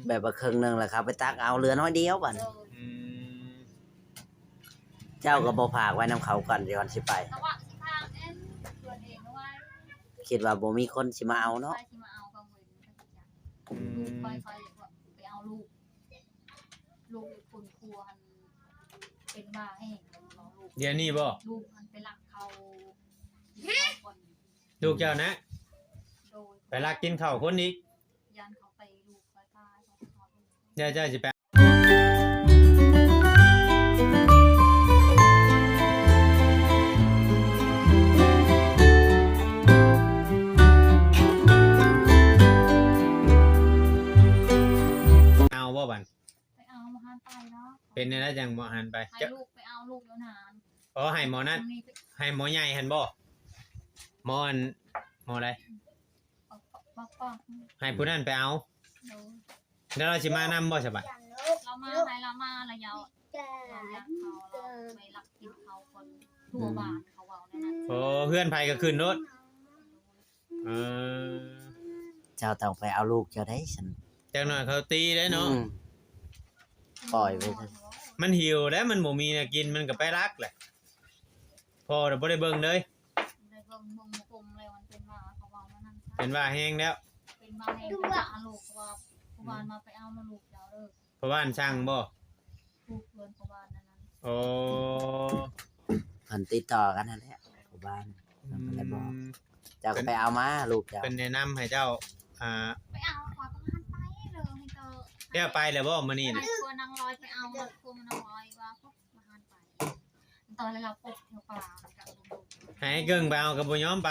ແບບວ່າເຄິ່ງໜຶ່ງແລ້ວເຂົາໄປຕັກເອົາ ເຫຼືອໜ້ອຍດຽວບັດນີ້. ອືມ ເຈົ້າກໍບໍ່ຝາກໄວ້ນຳເຂົາກ່ອນ ກ່ອນຊິໄປ? ກະວ່າຊິພາເອງ ເພື່ອນເອງເອົາໄວ້ ຄິດວ່າບໍ່ມີຄົນຊິມາເອົາເນາະ. ໃຜຊິມາເອົາ ກໍບໍ່ເຫັນ. ອືມ ລູກຂ້ອຍ ຂ້ອຍໄປເອົາລູກ ລູກຄົນຄົວຫັ້ນເປັນບ້າແຮງ ດຽວນີ້ບໍ? ລູກຫັ້ນໄປລັກເຂົ້າ ກິນເຂົ້າຄົນ. ລູກເຈົ້ານະ? ໂດຍ ໄປລັກກິນເຂົ້າຄົນອີກ? ຢ້ານເຂົາໄປ ລູກຂ້ອຍຕາຍ ເຂົາໄປເອົາລູກ. ເຈົ້າ ເຈົ້າຊິໄປ ເອົາບໍ່ບັດ? ໄປເອົາ ບໍ່ທັນໄປເນາະ. ເປັນແນວໃດຈັ່ງບໍ່ທັນໄປ? ໃຫ້ລູກໄປເອົາລູກຢູ່ນານ. ອໍ ໃຫ້ໝໍນັ້ນ ໃຫ້ໝໍໃຫຍ່ຫັ້ນບໍ? ໝໍອັນ ໝໍໃດ? ປອກໆ ໃຫ້ຜູ້ນັ້ນໄປເອົາ. ໂດຍ ແລ້ວລາວຊິມານຳບໍ່ຊະບາດ? ລາວມາ ໃຫ້ລາວມາລະຍາວ ລາວຢາກເຂົ້າ ລາວໄປລັກກິນເຂົ້າຄົນທົ່ວບ້ານ ເຂົາເວົ້າແນວນັ້ນ. ໂອ້ ເຮືອນໃຜກໍຂຶ້ນໂລດ. ເອີ ເຈົ້າຕ້ອງໄປເອົາລູກເຈົ້າໄດ້ຊັ້ນ ຈັກໜ້ອຍເຂົາຕີໄດ້ເນາະ. ອືມ ປ່ອຍໄປເຖາະ ມັນຫິວແລ້ວ ມັນບໍ່ມີແນວກິນ ມັນກໍໄປລັກແຫຼະ. ພໍ່ນະບໍ່ໄດ້ເບິ່ງເລີຍ ບໍ່ໄດ້ເບິ່ງ ເບິ່ງບໍ່ກົງແລ້ວ ມັນເປັນຫວັດ ເຂົາເວົ້າແນວນັ້ນ. ເປັນຫວັດແຮງແລ້ວ ເປັນຫວັດແຮງ ເປັນຫວັດອາໂລກ ເພາະວ່າຜູ້ບ້ານມາໄປເອົານຳລູກເຈົ້າເດີ. ພໍ່ບ້ານສັ່ງບໍ່? ຜູ້ເພື່ອນພໍ່ບ້ານນັ້ນ. ໂອ້ ເພິ່ນຕິດຕໍ່ກັນຫັ້ນແຫຼະ ພໍ່ບ້ານ. ອືມ ເພິ່ນກໍເລີຍບອກ ເຈົ້າກໍໄປເອົາມາລູກເຈົ້າ. ເພິ່ນແນະນຳໃຫ້ເຈົ້າ ອ່າ ໄປເອົາ ຂ້ອຍກໍບໍ່ທັນໄປເລີຍ. ແລ້ວໄປແລ້ວບໍ່ມື້ນີ້ນະ? ໃຫ້ຜົວນາງລອຍໄປເອົາ ຜົວນາງລອຍວ່າ ບໍ່ທັນໄປ. ຕອນແລ້ວເຮົາປົກແຖວປ່າ ໃຫ້ເກິ່ງໄປເອົາກໍບໍ່ຍອມໄປ.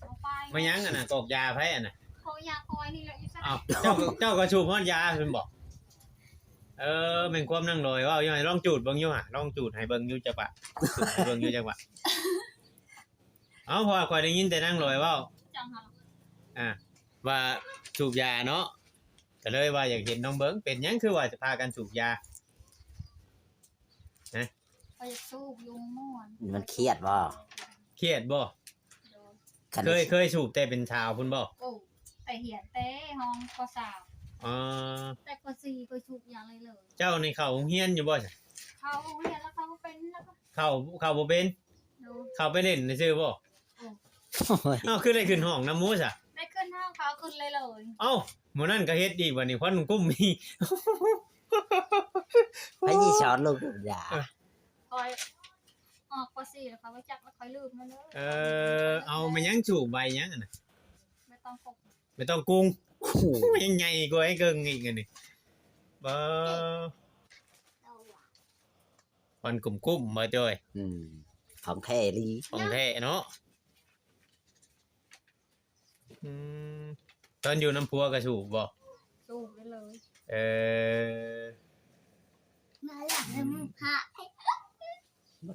ບໍ່ໄປ. ມາຫຍັງອັນນັ້ນ ກອກຢາໃຜອັນນັ້ນ? ກອກຢາຂ້ອຍນີ້ແຫຼະ ຢູ່ໃສ? ອ້າວ ເຈົ້າ ເຈົ້າກໍສູບຮອດຢາພຸ້ນບໍ? ເອີ ແມ່ນຄວາມນາງລອຍເວົ້າຢູ່ ໃຫ້ລອງຈູດເບິ່ງຢູ່ຫາ ລອງຈູດໃຫ້ເບິ່ງຢູ່ຈັກວ່າ ຈູດໃຫ້ເບິ່ງຢູ່ຈັກວ່າ. ເອົ້າ ເພາະວ່າຂ້ອຍໄດ້ຍິນແຕ່ນາງລອຍເວົ້າ ຈັ່ງຫາ ອ່າ ວ່າສູບຢາເນາະ ກໍເລີຍວ່າຢາກເຫັນລອງເບິ່ງ ເປັນຫຍັງຄືວ່າຈະພາກັນສູບຢາ? ຮະ? ຂ້ອຍຢາກສູບຢູ່ມ່ວນ. ມັນຄຽດບໍ່? ຄຽດບໍ່? ໂດຍ. ຄັນ ເຄີຍ ເຄີຍສູບແຕ່ເປັນສາວພຸ້ນບໍ່? ໂອ້ ໄປຮຽນແຕ່ຫ້ອງ ປໍສາມ. ອໍ ແຕ່ ປໍສີ່ ຂ້ອຍສູບຢາເລີຍເລີຍ. ເຈົ້ານີ້ເຂົ້າໂຮງຮຽນຢູ່ບໍ່? ເຂົ້າໂຮງຮຽນແລ້ວເຂົ້າບໍ່ເປັນແລ້ວ. ເຂົ້າ ເຂົ້າບໍ່ເປັນ? ໂດຍ. ເຂົ້າໄປຫຼິ້ນຊື່ໆບໍ່? ໂອ້ ໂອ້ຍ ເອົ້າ ຄືໄດ້ຂຶ້ນຫ້ອງນຳໝູ່ຊະ? ໄດ້ຂຶ້ນຫ້ອງ ເຂົາເອົາຂຶ້ນເລີຍເລີຍ. ເອົ້າ ມື້ນັ້ນກໍເຮັດອີກ ບັດນີ້ຄວັນກຸ້ມອີກ. ໃຜຊິສອນລູກສູບຢາ? ເອີ ຂ້ອຍອອກ ປໍສີ່ ແລ້ວຂ້ອຍບໍ່ຈັກ ແລ້ວຂ້ອຍລືມແລ້ວເດີ. ເອີ ເອົາແມ່ນຫຍັງສູບ ໃບຫຍັງຫັ້ນນະ? ໃບຕອງກຸງ. ໃບຕອງກຸງ. ໂອ້ໂຫ ຍັງໃຫຍ່ກວ່າໄອ້ເກິ່ງອີກອັນນີ້. ບໍ່ ຄວັນກຸ້ມໆ ບໍ່ຈ້ອຍ? ອືມ ຂອງແທ້ອີ່ຫຼີ. ຂອງແທ້ເນາະ. ອືມ ຕອນຢູ່ນຳຜົວກໍສູບບໍ່? ສູບໄດ້ເລີຍ. ເອີ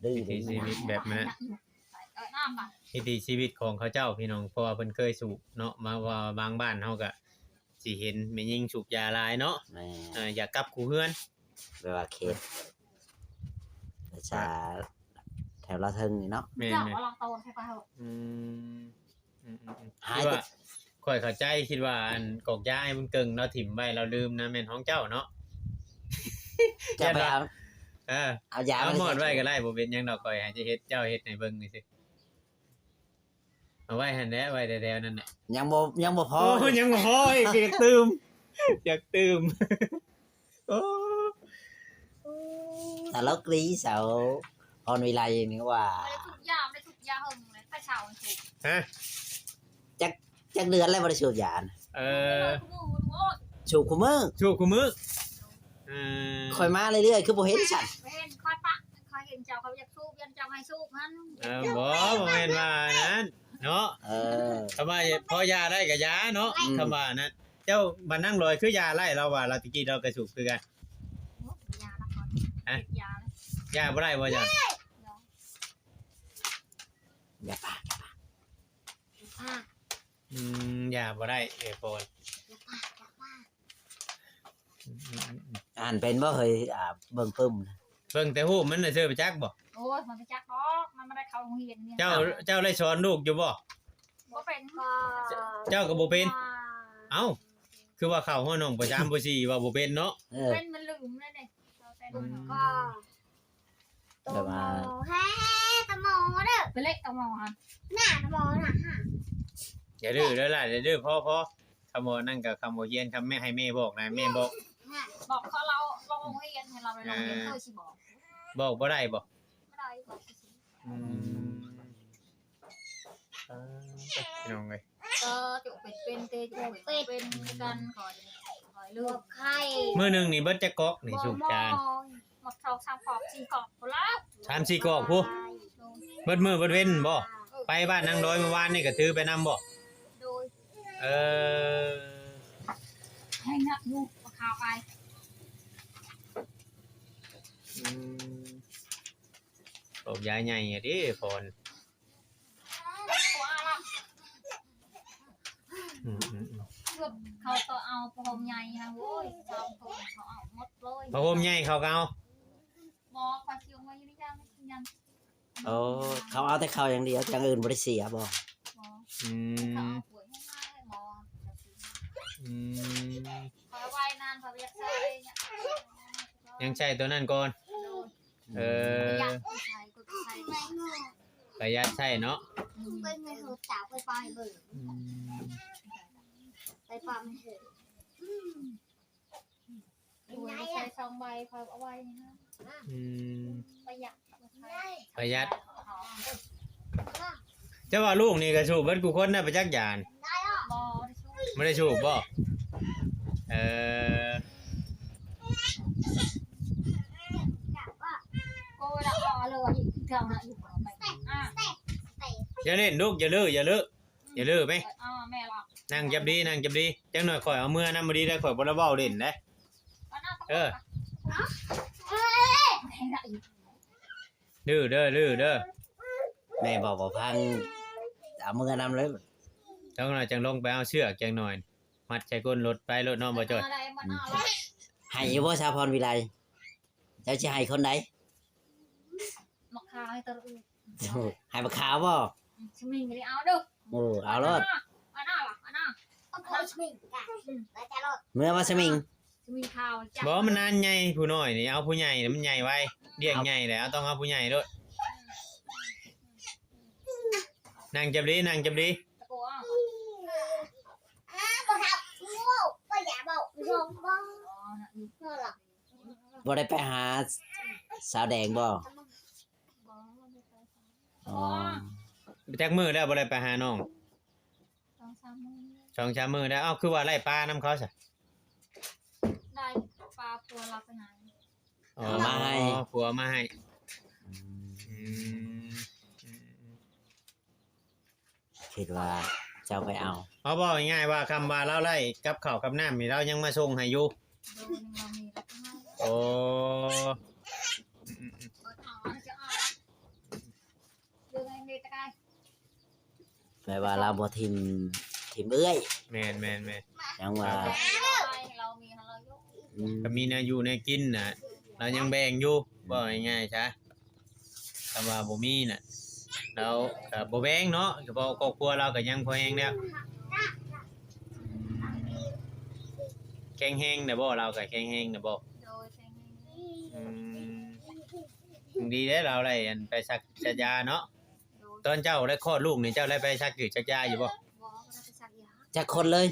ວິຖີຊີວິດແບບນັ້ນ ວິຖີຊີວິດຂອງເຂົາເຈົ້າ ພີ່ນ້ອງ ເພາະວ່າເພິ່ນເຄີຍສູບເນາະ. ມາວ່າບາງບ້ານເຮົາກໍຊິເຫັນແມ່ຍິງສູບຢາຫຼາຍເນາະ. ແມ່ນ. ເອີ ຢາກກັບຄູ່ເຮືອນ ແບບວ່າເຂດ ປະຊາ ແຖວລາວເທິງນີ້ເນາະ. ແມ່ນໆ. ອືມ ອືມໆໆ ຫາຍ ຄິດວ່າ ແຕ່ ຂ້ອຍເຂົ້າໃຈ ຄິດວ່າອັນກອກຢາອ້າຍບຸນເກິ່ງລາວຖິ້ມໄວ້ ລາວລືມນະ ແມ່ນຂອງເຈົ້າເນາະ. ເຈົ້າໄປເອົາ ເອີ ເອົາຢາ ເອົາມອດໄວ້ກໍໄດ້ ບໍ່ເປັນຫຍັງດອກ ຂ້ອຍໃຫ້ເຈົ້າເຮັດ ເຈົ້າເຮັດໃຫ້ເບິ່ງຊື່ໆ. ເອົາໄວ້ຫັ້ນແຫຼະ ໄວ້ແຖວໆນັ້ນແຫຼະ. ຍັງບໍ່ ຍັງບໍ່ພໍ. ໂອ້ ຍັງບໍ່ພໍອີກ ຢາກຕື່ມ ຢາກຕື່ມ. ໂອ້ ຕະຫຼົກລີ້ ສາວພອນວິໄລນີ້ວ່າ ໄດ້ສູບຢາ ໄດ້ສູບຢາເຫິງແລ້ວ ແຕ່ເຊົ້າສູບ. ຮະ? ຈັກ ຈັກເດືອນແລ້ວບໍ່ໄດ້ສູບຢານະ? ເອີ ສູບຄູ່ມື້ ສູບຄູ່ມື້. ເອີ ຂ້ອຍມາເລື້ອຍໆ ຄືບໍ່ເຫັນຊັ້ນ? ເຫັນ ຂ້ອຍປະ ຂ້ອຍເຫັນເຈົ້າ ຂ້ອຍຢາກສູບ ຢ້ານເຈົ້າໃຫ້ສູບຫັ້ນ. ເອີ ບໍ່ ບໍ່ແມ່ນວ່ານັ້ນເນາະ. ເອີ ຄຳວ່າພໍຢາໄດ້ກໍຢາເນາະ. ອືມ ຄຳວ່ານັ້ນ ເຈົ້າ ບັດນາງລອຍຄືຢາໄລ່ ລາວວ່າ ລາວຕະກີ້ລາວກໍສູບຄືກັນ. ໂອ້ ຢາລະກ່ອນ. ຮະ? ຢາລະ ຢາບໍ່ໄດ້ບໍ່ເຈົ້າ? ຢາປາກ ຢາປາກ ຢາປາກ. ອືມ ຢາບໍ່ໄດ້ ເອີຍໂພນ. ຢາປາກ ຢາປາກ. ອືມໆໆ ອ່ານເປັນບໍ່ເຮີຍ? ອ່າ ເບິ່ງປຶ້ມນະ ເບິ່ງແຕ່ຮູບມັນນະ ຊື່ໄປຈັກບໍ່? ໂອ້ຍ ມັນໄປຈັກດອກ ມັນບໍ່ໄດ້ເຂົ້າໂຮງຮຽນນີ້. ເຈົ້າ ເຈົ້າໄດ້ສອນລູກຢູ່ບໍ່? ບໍ່ເປັນ. ເຈົ້າກໍບໍ່ເປັນ. ເອົ້າ ຄືວ່າເຂົ້າຮອດຫ້ອງປະຈຳ ປ.ສີ່ ເວົ້າບໍ່ເປັນເນາະ. ເອີ ເປັນ ມັນລືມແລ້ວເດ້. ອືມ ຕະໝໍແທ້ ຕະໝໍເດີ ໄປເລະຕະໝໍຫັ້ນ ໜ້າຕະໝໍນະ. ຢ່າດື້ເດີຫຼ້າ ຢ່າດື້ ພໍ ພໍ. ຄຳບໍ່ນັ້ນກໍຄຳບໍ່ຮຽນ ຄຳແມ່ໃຫ້ແມ່ບອກນະ ແມ່ບອກ ບອກເຂົາ ລາວ ລາວໂຮງຮຽນ ໃຫ້ລາວໄປໂຮງຮຽນ ເອີ ເຂົາຊິບອກ. ບອກບໍ່ໄດ້ບໍ? ບໍ່ໄດ້ ບອກ ອືມ ອ່າ ພີ່ນ້ອງເອີຍ ກໍຈຸເປັນເປັນເຕ ຈຸເປັນເປັນຄືກັນ. ຂ້ອຍ ຂ້ອຍເລີກໄຂ້ ມື້ໜຶ່ງນີ້ເບິດຈັກກອກນີ້ ສູບຈານ? ໝົດສອງສາມກອກ ສີ່ກອກພຸ້ນລະ ສາມສີ່ກອກພຸ້ນ. ເບິດມື້ເບິດເວັນບໍ? ເອີ ໄປບ້ານນາງດອຍມື້ວານນີ້ກໍຖືໄປນຳບໍ? ໂດຍ ເອີ ໃຫ້ນັບຢູ່ ບໍ່ຂາວໄປ. ອືມ ໂອກຢາຍໃຫຍ່ເດ້ພອນ. ອືມໆໆ ເຂົາກໍເອົາຜ້າຫົ່ມໃຫຍ່ຫັ້ນ ໂອ້ຍ ສອງຄົນເຂົາເອົາໝົດເລີຍ. ຜ້າຫົ່ມໃຫຍ່ເຂົາກໍເອົາ? ບໍ່ ຂ້ອຍຊິເອົາໄວ້ຢູ່ໃນຢ່າງນັ້ນ ຍັງ ໂອ້ ເຂົາເອົາແຕ່ເຂົ້າຢ່າງດຽວ ຢ່າງອື່ນບໍ່ໄດ້ເສຍບໍ? ບໍ່ ອືມ ເຂົາເອົາຖ້ວຍໃຫ້ມາ ໝໍ້ ອືມ ຂ້ອຍໄວ້ນານ ຂ້ອຍບໍ່ຢາກໃຊ້ ຍັງໃຊ້ຕົວນັ້ນກ່ອນ. ໂດຍ ເອີ ປະຢັດໃຊ້ ປະຢັດໃຊ້ເນາະ. ອືມ ໄປປາມເຖິງ ໂດຍ ໃສ່ສອງໃບ ຂ້ອຍເອົາໄວ້ນີ້ນະ. ອືມ ປະຢັດ ປະຢັດ. ເຈົ້າວ່າລູກນີ້ກໍສູບເບິດທຸກຄົນນະ ປະຈັກຢານ. ບໍ່ໄດ້ສູບ ບໍ່ໄດ້ສູບບໍ? ເອີ ຢ່າຫຼິ້ນລູກ ຢ່າເລີ້ ຢ່າເລີ້ ແມ່. ນັ່ງຈັບດີ ນັ່ງຈັບດີ ຈັກໜ່ອຍຂ້ອຍເອົາເມືອນຳ. ບໍ່ດີໄດ໋ ຂ້ອຍບໍ່ໄດ້ເວົ້າຫຼິ້ນເດ້. ເອີ ດື້ເດີ ດື້ເດີ ແມ່ບອກບໍ່ຟັງ ເອົາເມືອນຳເລີຍ. ຈັກໜ່ອຍຈັ່ງລົງໄປເອົາເຊືອກ ຈັກໜ່ອຍມັດໃສ່ກົ້ນລົດໄປໂລດເນາະ ບໍ່ຈ່ອຍ. ໃຫ້ຢູ່ບໍ່ ສາວພອນວິໄລ? ເຈົ້າຊິໃຫ້ຄົນໃດ? ໝາກຂາວໃຫ້ຕົວອື່ນ ໃຫ້ບັກຂາວບໍ່? ອືມ ສະມິງກໍໄດ້ເອົາເດີ. ໂອ້ ເອົາໂລດ ອັນນັ້ນລະ ອັນນັ້ນ ເອົາສະມິງກະ ອືມ ເມືອວ່າສະມິງ ສະມິງຂາວ. ບໍ່ ມັນນານໃຫຍ່ ຜູ້ນ້ອຍນີ້ ເອົາຜູ້ໃຫຍ່ນີ້ມັນໃຫຍ່ໄວ ລ້ຽງໃຫຍ່ແລ້ວ ເອົາ ຕ້ອງເອົາຜູ້ໃຫຍ່ໂລດ. ນັ່ງຈັບດີ ນັ່ງຈັບດີ. ຕະໂກນ ອ້າ ບໍ່ທັບ ບໍ່ຢາກບອກ ບໍ່ ບໍ່ ບໍ່ ບໍ່ໄດ້ໄປຫາສາວແດງບໍ່? ບໍ່ ບໍ່ໄດ້ໄປ. ອໍ ຈັກມື້ແລ້ວບໍ່ໄດ້ໄປຫານ້ອງ? ສອງສາມມື້ ສອງສາມມື້ແລ້ວ. ເອົ້າ ຄືວ່າໄລ່ປານຳເຂົາຊະ? ໄລ່ປາ ຜົວລາວໄປຫາ. ອໍ ເອົາມາໃຫ້ ຜົວເອົາມາໃຫ້. ອືມ ອືມ ອືມ ຄິດວ່າເຈົ້າໄປເອົາ. ເອົາ ເວົ້າງ່າຍໆວ່າ ຄຳວ່າລາວໄລ່ກັບເຂົ້າກັບນ້ຳນີ້ ລາວຍັງມາສົ່ງໃຫ້ຢູ່. ໂດຍ ຍັງມີລາວໃຫ້. ໂອ້ ອືມໆໆ ເປີດເອົາ ເອົາ ເອົາ ເລື່ອງໃຫ້ເມຕະກາຍ ແປວ່າລາວບໍ່ຖິ້ມ ຖິ້ມເອື້ອຍ. ແມ່ນໆໆ ຍັງວ່າ ລາວມີ ລາວຢູ່ ອືມ ກໍມີແນວຢູ່ແນວກິນນະ ລາວຍັງແບ່ງຢູ່ ເວົ້າງ່າຍໆຊະ. ຄຳວ່າບໍ່ມີນະ ລາວກໍບໍ່ແບ່ງເນາະ ສະເພາະຄອບຄົວລາວກໍຍັງພໍແຮງແລ້ວ. ແຂງແຮງນະບໍ່? ລາວກໍແຂງແຮງນະບໍ່? ໂດຍ ແຂງແຮງ. ອືມ ດີແລ້ວລາວໄດ້ ອັນ ໄປສັກ ສັກຢາເນາະ. ໂດຍ ຕອນເຈົ້າໄດ້ຄອດລູກນີ້ ເຈົ້າໄດ້ໄປສັກຢູ່ ສັກຢາຢູ່ບໍ່? ບໍ່ ບໍ່ໄດ້ໄປສັກຢາ. ຈັກຄົນເລີຍ?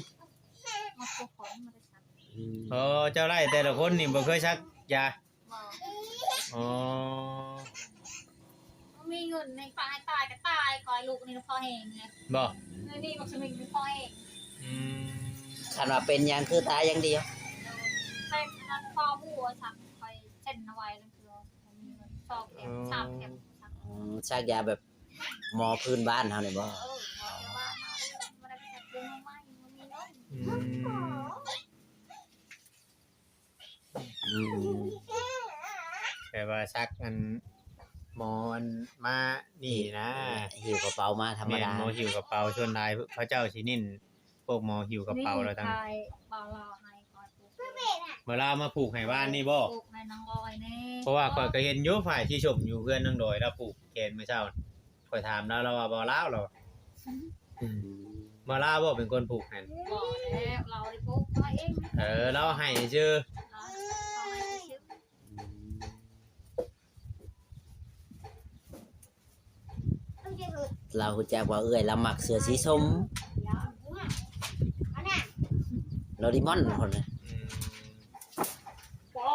ໝົດທຸກຄົນ ບໍ່ໄດ້ສັກ. ອືມ ອໍ ເຈົ້າໄດ້ແຕ່ລະຄົນນີ້ບໍ່ເຄີຍສັກຢາ. ບໍ່ ອໍ ບໍ່ມີເງິນໃຫ້ປະໃຫ້ຕາຍກໍຕາຍ ຂ້ອຍລູກນີ້ພໍແຮງເລີຍ. ບໍ່ ເງິນນີ້ບັກສະມິງພໍແຮງ. ອືມ ຄັນວ່າເປັນຫຍັງຄືຕາຍຢ່າງດຽວ. ໃສ່ອັນນັ້ນພໍຫົວ ສັກ ຂ້ອຍເຊັນເອົາໄວ້ນັ້ນຄືບໍ່ມີເງິນ ສອງເຂັມ ສາມເຂັມສັກ. ອືມ ສັກຢາແບບໝໍພື້ນບ້ານເຮົານີ້ບໍ່? ເອີ ໝໍແຖວບ້ານເຮົາ ບໍ່ໄດ້ໄປສັກເລື່ອງໃໝ່ ບໍ່ມີເງິນ. ອືມ ອືມ ແບບວ່າສັກອັນ ໝໍອັນມານີ້ນະ ຫິ້ວກະເປົາມາທຳມະດາ. ແມ່ນ ໝໍຫິ້ວກະເປົາ ສ່ວນຫຼາຍເຂົາເຈົ້າຊິເນັ້ນພວກໝໍຫິ້ວກະເປົາແລ້ວ ນີ້ຂາຍເປົາລາວໃຫ້ຂ້ອຍ ໝໍລາວມາຜູກໃຫ້ວານນີ້ບໍ່? ຜູກໃຫ້ນາງອອຍແດ່. ເພາະວ່າຂ້ອຍກໍເຫັນຢູ່ ຝ້າຍສີສົ້ມຢູ່ເຮືອນນາງດອຍ ລາວຜູກແຂນມື້ເຊົ້າ ຂ້ອຍຖາມລາວ ລາວວ່າບໍ່ລາວ ລາວວ່າ ອືມ ບໍ່ລາວບໍ່ເປັນຄົນຜູກຫັ້ນ? ບໍ່ແລ້ວ ລາວໄດ້ຜູກໄວ້ ເອີ ລາວໃຫ້ຊື່. ລາວຮູ້ຈັກວ່າເອື້ອຍລາວມັກເສື້ອສີສົ້ມ ໂດເຣມອນພຸ້ນນະ.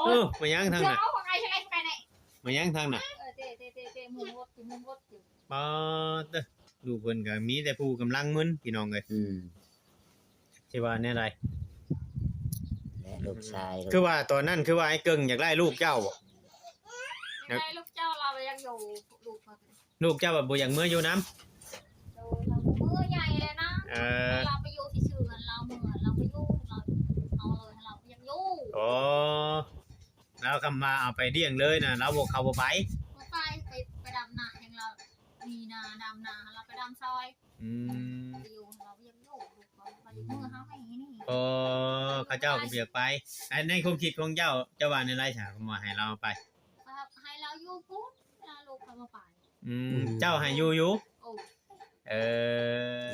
ອືມ ເອີ ມາຫຍັງທາງນັ້ນ? ມາຫຍັງທາງນັ້ນ? ປາດເຕີ ລູກເພິ່ນກໍມີແຕ່ຜູ້ກຳລັງມຶນ ພີ່ນ້ອງເອີຍ. ອືມ ຊິວ່າແນວໃດ ແລະລູກຊາຍ ຄືວ່າຕອນນັ້ນ ຄືວ່າໄອ້ເກິ່ງຢາກໄດ້ລູກເຈົ້າບໍ? ຢາກໄດ້ລູກເຈົ້າ ລາວບໍ່ຢາກຢູ່ ລູກເຂົາ ລູກເຈົ້າບໍ່ຢາກເມືອຢູ່ນຳ. ໂດຍ ລາວເມືອໃຫຍ່ແລ້ວນະ. ເອີ ລາວໄປຢູ່ທີ່ຊື່ ລາວເມືອ ລາວໄປຢູ່ ລາວເອົາເລີຍ ລາວບໍ່ຢາກຢູ່. ອໍ ລາວຄຳວ່າເອົາໄປລ້ຽງເລີຍນະ ລາວບໍ່ ເຂົາບໍ່ໄປ. ບໍ່ໄປ ໄປ ໄປດຳນາແຮ່ງ ລາວມີນາດຳນາ ລາວໄປດຳຊອຍ. ອືມ ໄປຢູ່ ລາວບໍ່ຢາກຢູ່ ລູກເຂົາບໍ່ຢາກເມືອ ເຮົາໃຫ້ນີ້. ອໍ ເຂົາເຈົ້າກໍບໍ່ຢາກໄປ. ໃນ ໃນຄວາມຄິດຂອງເຈົ້າ ເຈົ້າວ່າແນວໃດຊະ ຄຳວ່າໃຫ້ລາວໄປ? ກໍໃຫ້ລາວຢູ່ພຸ້ນ ລາວ ລູກເຂົາບໍ່ໄປ. ອືມ ອືມ ເຈົ້າໃຫ້ຢູ່ຢູ່? ໂອ້ ເອີ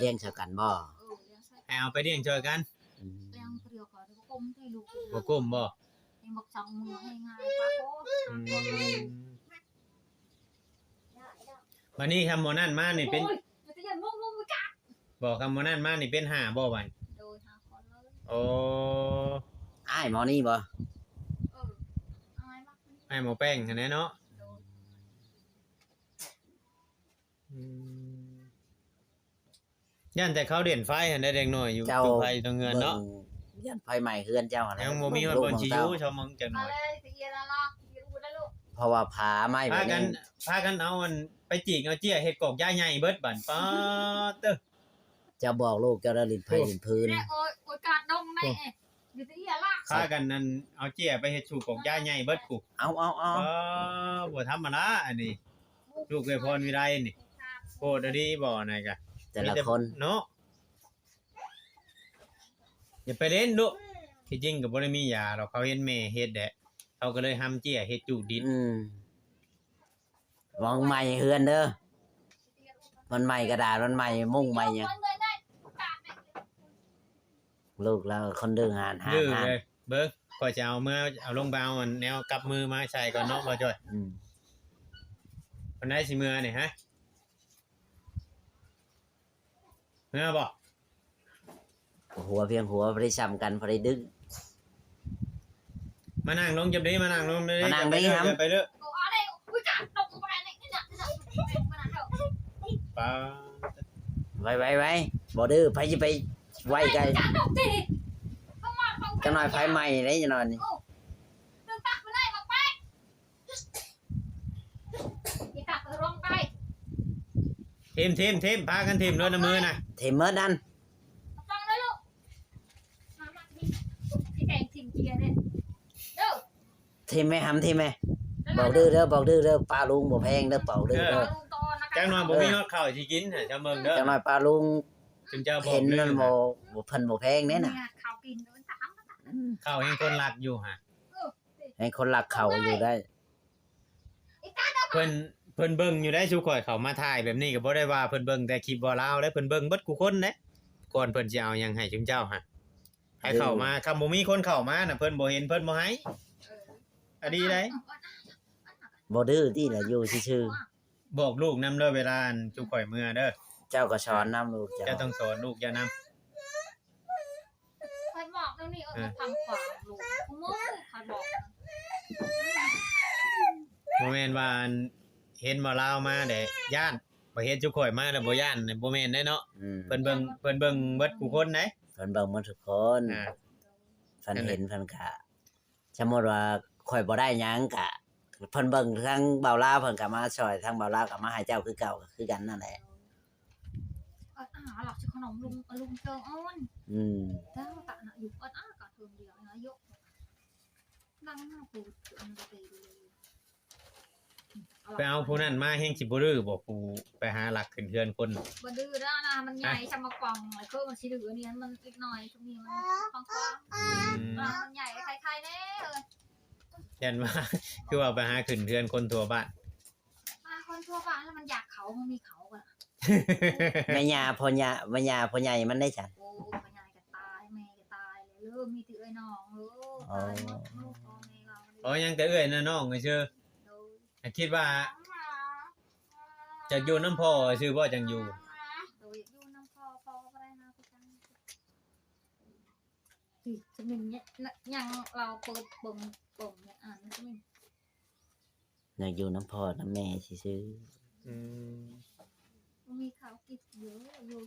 ລ້ຽງຊ່ອຍກັນບໍ່? ເອີ ລ້ຽງຊ່ອຍ ໃຫ້ເອົາໄປລ້ຽງຊ່ອຍກັນ. ອືມ ລ້ຽງຜູ້ດຽວກໍບໍ່ກົ້ມຕິລູກ ບໍ່ກົ້ມບໍ່? ຍັງບັກສອງມືໃຫ້ງ່າຍປາໂກ. ອືມ ບັດນີ້ຄຳໝໍນັ້ນມານີ້ເປັນ ໂອ້ຍ ບໍ່ ຄຳໝໍນັ້ນມານີ້ເປັນຫ້າບໍ່ບັດ? ໂດຍ ຫ້າຄົນເລີຍ. ໂອ້ ອ້າຍໝໍນີ້ບໍ່? ເອີ ອ້າຍໝໍແປ້ງຫັ້ນແຫຼະເນາະ. ໂດຍ ອືມ ຢ້ານແຕ່ເຂົາເຫຼັ້ນໄຟຫັ້ນແຫຼະ ເດັກນ້ອຍຢູ່ ເຈົ້າ ຢູ່ໄຟຕົງເຮືອນເນາະ. ເບິ່ງ ຢ້ານໄຟໄໝ້ເຮືອນເຈົ້າຫັ້ນແຫຼະ ຍັງບໍ່ມີຮອດບ່ອນຊິຢູ່ ເຈົ້າເບິ່ງຂອງເຈົ້າ ຊາວເມືອງຈັກໜ້ອຍ. ເພາະວ່າຜາໄມ້ ພາກັນ ພາກັນເອົາອັນ ໄປຈີກເອົາເຈ້ຍເຮັດກອກຢາໃຫຍ່ເບິດບັດ. ປາດເຕີ ເຈົ້າບອກລູກເຈົ້າໄດ້ຫຼິ້ນໄຟຫຼິ້ນພື້ນ ໂອ້ຍ ໂອກາດດົງໃນ ຢູ່ທີ່ລະ ພາກັນນັ້ນເອົາເຈ້ຍໄປເຮັດສູບອອກຢາໃຫຍ່ເບິດພຸ້ນ. ເອົາ ເອົາ ເອົາ ບໍ່ທຳມະດາອັນນີ້ ລູກເອື້ອຍພອນວິໄລນີ້ ໂພດອີ່ຫຼີບໍ່ນະກະ ແຕ່ລະຄົນເນາະ. ຢ່າໄປຫຼິ້ນດຸ ທີ່ຈິງກໍບໍ່ໄດ້ມີຢາດອກ ເຂົາເຫັນແມ່ເຮັດແຫຼະ ເຂົາກໍເລີຍຮຳເຈ້ຍເຮັດຈູດດິນ. ອືມ ວາງໃໝ່ເຮືອນເດີ ມັນໃໝ່ກະດານ ມັນໃໝ່ມຸ້ງໃໝ່ຫຍັງ. ລູກລາວຄົນດື້ຫານ ດື້ເລີຍ. ເບິ່ງ ຂ້ອຍຈະເອົາເມືອ ເອົາລົງໄປເອົາອັນແນວກັບມືມາໃສ່ກ່ອນເນາະ ບ່າວຈ້ອຍ. ອືມ ປານໃດຊິເມືອນີ້ຮະ? ເມືອບໍ່? ຫົວພຽງຫົວ ພໍໄດ້ຊ່ຳກັນ ພໍໄດ້ດຶງ. ມານັ່ງລົງຈັບດີ ມານັ່ງລົງດີ ມານັ່ງໄດ້ຫຳ ໄປເດີ. ປາ ໄວໆໆ ບໍ່ດື້ ໃຜຊິໄປໄວໄກ. ຈັກໜ້ອຍໄຟໄໝ້ເດ້ ຈັກໜ້ອຍນີ້. ຖິ້ມ ຖິ້ມ ຖິ້ມ ພາກັນຖິ້ມໂລດນະມືນະ. ຖິ້ມໝົດນັ້ນ ຟັງເດີລູກ ມາ ມາ ຊິແບ່ງຖິ້ມເຈຍເດ້ ເດີ ຖິ້ມແມ່ ຫຳຖິ້ມແມ່. ບອກດື້ເດີ ບອກດື້ເດີ ປ້າລຸງບໍ່ແພງເດີ ບອກດື້ເດີ. ເອີ ຈັກໜ້ອຍບໍ່ມີຮອດເຂົ້າຊິກິນ ເຈົ້າເບິ່ງເດີ ຈັກໜ້ອຍປ້າລຸງ ເຫັນນັ້ນບໍ່ ເພິ່ນບໍ່ແພງເດ້ນະ. ເຂົ້າກິນ ເຂົ້າແຮ່ງຄົນລັກຢູ່ຫະ ເອີ ແຮ່ງຄົນລັກເຂົ້າຢູ່ໄດ້. ເພິ່ນ ເພິ່ນເບິ່ງຢູ່ໄດ໋ ຊຸມຂ້ອຍເຂົ້າມາຖ່າຍແບບນີ້ ກໍບໍ່ໄດ້ວ່າເພິ່ນເບິ່ງແຕ່ຄລິບບໍ່ລາວເດ້ ເພິ່ນເບິ່ງເບິດຄູ່ຄົນເດ້. ກ່ອນເພິ່ນຊິເອົາຫຍັງໃຫ້ຊຸມເຈົ້າຫະ ໃຫ້ເຂົ້າມາ ຄັນບໍ່ມີຄົນເຂົ້າມານະ ເພິ່ນບໍ່ເຫັນ ເພິ່ນບໍ່ໃຫ້. ເອີ ອະດີໄດ໋ ບໍ່ດື້ຕິລະ ຢູ່ຊື່ໆ. ບອກລູກນຳເດີ ເວລາອັນຊຸມຂ້ອຍເມືອເດີ ເຈົ້າກໍສອນນຳລູກເຈົ້າ ເຈົ້າຕ້ອງສອນລູກເຈົ້ານຳ. ຂ້ອຍບອກແນວນີ້ ເອີ ເອີ ທາງຂວາລູກ ຄູ່ມື້ຂ້ອຍບອກ. ບໍ່ແມ່ນວ່າອັນ ເຫັນບໍ່ລາວມາແລ້ວຢ້ານ ບໍ່ເຫັນຊຸມຂ້ອຍມາແລ້ວບໍ່ຢ້ານ ບໍ່ແມ່ນເດ້ເນາະ. ອືມ ເພິ່ນເບິ່ງ ເພິ່ນເບິ່ງເບິດຄູ່ຄົນເດ້ ເພິ່ນເບິ່ງໝົດທຸກຄົນ. ອ່າ ເພິ່ນເຫັນ ນັ້ນແຫຼະ ເພິ່ນກະ ສົມມຸດວ່າຂ້ອຍບໍ່ໄດ້ຫຍັງກະ ເພິ່ນເບິ່ງທາງບ່າວລາວ ເພິ່ນກໍມາຊ່ອຍ ທາງບ່າວລາວກໍມາໃຫ້ເຈົ້າຄືເກົ່າ ກໍຄືກັນນັ້ນແຫຼະ. ອາ ຫຼັກຊິຂະໜົມລຸງ ລຸງເຈີອ່ອນ. ອືມ ເຈົ້າຕະນະຢູ່ອາ ກະເທີມດຽວນະໂຍ ລັງມາປູ ອັນນັ້ນກໍໄປເລີຍ. ໄປເອົາຜູ້ນັ້ນມາແຮ່ງຊິບໍ່ດື້ບໍ່ ຜູ້ໄປຫາລັກຂຶ້ນເຮືອນຄົນ. ບໍ່ດື້ແລ້ວນະ ມັນໃຫຍ່ ຮະ ຊຳໝາກກອງ ແລ້ວຄືມັນຊິດື້ອັນນີ້ ມັນເລັກນ້ອຍ ຊ່ວງນີ້ມັນຂອງກວ້າງ. ອືມ ມັນໃຫຍ່ ໄຄໆແດ່ເອີຍ. ຢ້ານວ່າ ຄືວ່າໄປຫາຂຶ້ນເຮືອນຄົນທົ່ວບ້ານ ມາຄົນທົ່ວບ້ານແລ້ວມັນຢາກເຂົາ ມັນມີເຂົາບໍ່ລະ. ແມ່ຍ່າພໍ່ຍ່າ ແມ່ຍ່າພໍ່ໃຫຍ່ມັນໄດ້ຊັ້ນ. ໂອ້ ພໍ່ໃຫຍ່ກໍຕາຍ ແມ່ກໍຕາຍແລ້ວ. ເອີ ມີແຕ່ເອື້ອຍນ້ອງເດີ ອໍ ຕາຍໝົດລູກພໍ່ແມ່ລາວເດີ ອໍ ຍັງແຕ່ເອື້ອຍນະນ້ອງຊື່ ໂດຍ ຄິດວ່າຈະຢູ່ນຳພໍ່ຊື່ບໍ່ ຈັ່ງຢູ່ ໂດຍ ຢູ່ນຳພໍ່ ພໍ່ກໍບໍ່ໄດ້ມາຄືກັນ ຊິ ຊິມີຫຍັງ ລາວເປີດເບິ່ງ ເບິ່ງ ຍັງອ່ານ ຊິມີ ຢາກຢູ່ນຳພໍ່ນຳແມ່ຊື່ໆ ອືມ ບໍ່ມີເຂົ້າກິນຢູ່ ຢູ່